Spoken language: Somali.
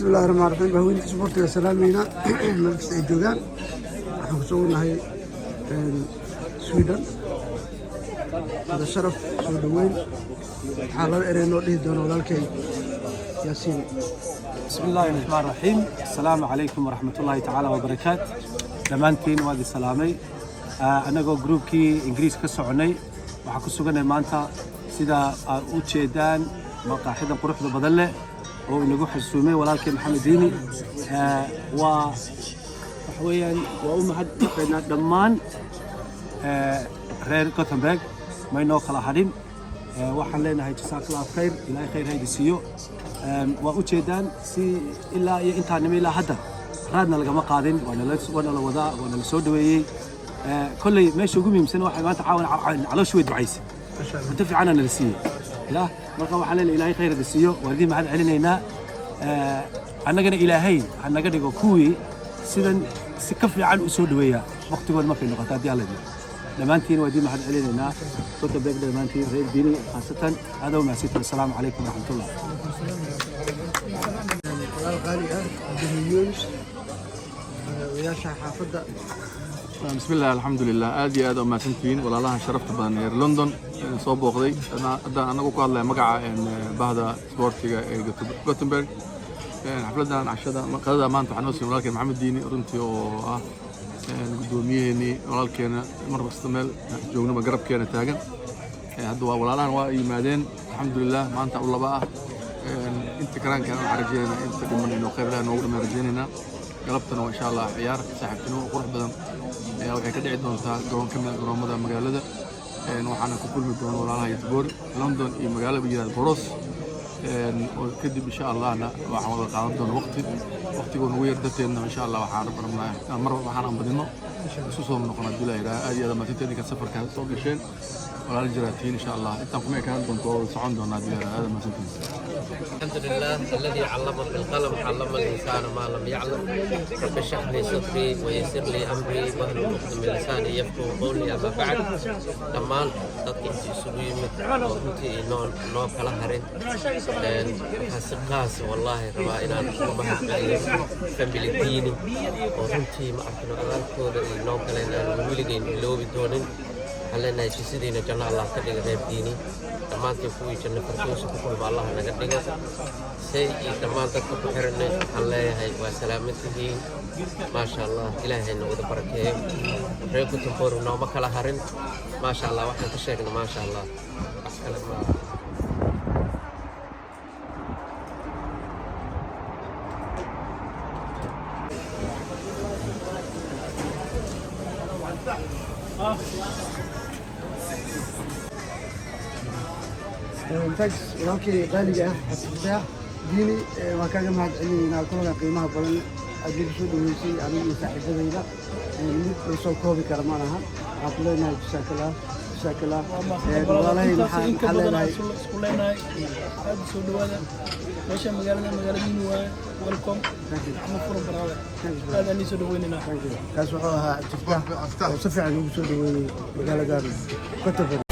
Bismillahi raxmaan raxiim. Bahweynta isboortiga salaamayna meel kasta ay joogaan. Waxaan ku sugannahay Sweden. Wada sharaf, soo dhoweyn. Waxaa laba erey noo dhihi doona walaalkay Yaasiin. بسم الله الرحمن الرحيم، السلام عليكم ورحمة الله تعالى وبركاته. Dhammaantiin waad i salaamay. Annagoo groupkii Ingiriis ka soconay, waxaan ku suganay maanta, sida aad u jeedaan, maqaaxidan quruxda badan leh oo inagu xasuumay walaalkii Maxamed Diini. Waa waxa weeyaan, waa u mahadnaqaynaa dhammaan reer Gothenburg, maynoo kala hadhin. Waxaan leenahay jasaakallahu khayr, Ilaahay khayr ha idin siiyo. Waa u jeedaan, si ilaa iyo intaanimo ilaa hadda raadna lagama qaadin, waa nala wadaa, waa nala soo dhaweeyey. Kolley meesha ugu muhiimsan waxay maanta caawan calooshu way ducaysay, cunto fiicana nala siiyey. Ya marka waxaan leenahay Ilaahay khayr idin siiyo, waan idiin mahad celinaynaa. Annagana Ilaahay ha naga dhigo kuwii sidan si ka fiican u soo dhaweeya waqtigood markay noqoto, haddii Alla idmo. Dhammaantiin waa idiin mahad celinaynaa, Gothenburg dhammaantiin, reer Diini khaasatan, aad u mahadsantiin. Assalaamu calaykum waraxmatullah. Walaal qaali ah, Cabdirahiim Yunis, odayaasha xaafadda. بسم الله، الحمد لله. Aad iyo aad u mahadsantihiin walaalaha sharafta badan ee London ee soo booqday. Haddaan anagu ku hadlaya magaca bahda isboortiga ee Gothenburg, xafladan cashada qadada maanta waxaa noo siiyey walaalkeen Maxamed Diini, runtii oo ah gudoomiyaheenii, walaalkeena, mar kasta meel joognaba garabkeena taagan. Hadda waa walaalahan waa yimaadeen, alxamdulilah. Maanta u laba ah inta karaankeena waxaan rajeynaynaa inta dhiman inuu khayr Ilaah noogu dhamaan rajeynaynaa. Galabtana waa insha Allah ciyaar saaxiibtinimo qurux badan ayaa waxay ka dhici doontaa garoon ka mid ah garoomada magaalada. Waxaana ku kulmi doona walaalaha Göteborg, London iyo magaalada yiraahdo Borås. Oo kadib insha Allahna waxaan wada qaadan doona waqti waqtigoo nagu yar darteedna, insha Allah waxaan rabnaa inaan mar waxaan aan badino isu soo noqon haddii La yidhaha. Aad iyo aad mahadsantiin idinka safarka soo gasheen, walaal jiraatiin. Insha Allah intaan kuma ekaan doonto, waa wada socon doonaa haddii La yidhaha. Aad mahadsantiin. الحمد لله الذي علم بالقلم، علم الإنسان ما لم يعلم. رب اشرح لي صدري ويسر لي أمري واحلل عقدة من لساني يفقهوا قولي. أما بعد، dhammaan dadka inta isugu yimid oo runtii noo kala harin, waxaan si qaas wallaahi rabaa inaan uga mahadceliyo family Diini oo runtii ma arkino abaalkooda ay noo galeen aan weligeyn iloobi doonin. Waxaan leenahay jisidiina janno Allah ka dhiga. Reer Diini dhammaantiin kuwii janno firdowsa ku kulma Allah naga dhigo. Say iyo dhammaan dadka ku xiranay waxaan leeyahay waa salaaman tihiin, maasha Allah, Ilaahay na wada barakeeyo. Reer Gothenburg nooma kala harin, maasha Allah. Waxaan ka sheegna, maasha Allah, wax kale ma. Thanks walaalkay qaaliga ah Cabdifataax Diini. Waan kaaga mahad celinaynaa kulanka qiimaha badan aad nagu soo dhaweysay aniga iyo saaxiibadayda. Mid la soo koobi kara ma laha. Waxaan ku leenahay jasaakallah, jasaakallah. Walaalahay, maxaa inka maxaa badan leenahay? Isku leenahay, aad u soo dhawaada. Meesha magaalada magaaladiini waaye. Welcome, gacmo furan, brother. Aad aan soo dhaweynaynaa. Thank you. Kaas wuxuu ahaa Cabdifataax oo si fiican ugu soo dhaweeyey magaaladan Gothenburg.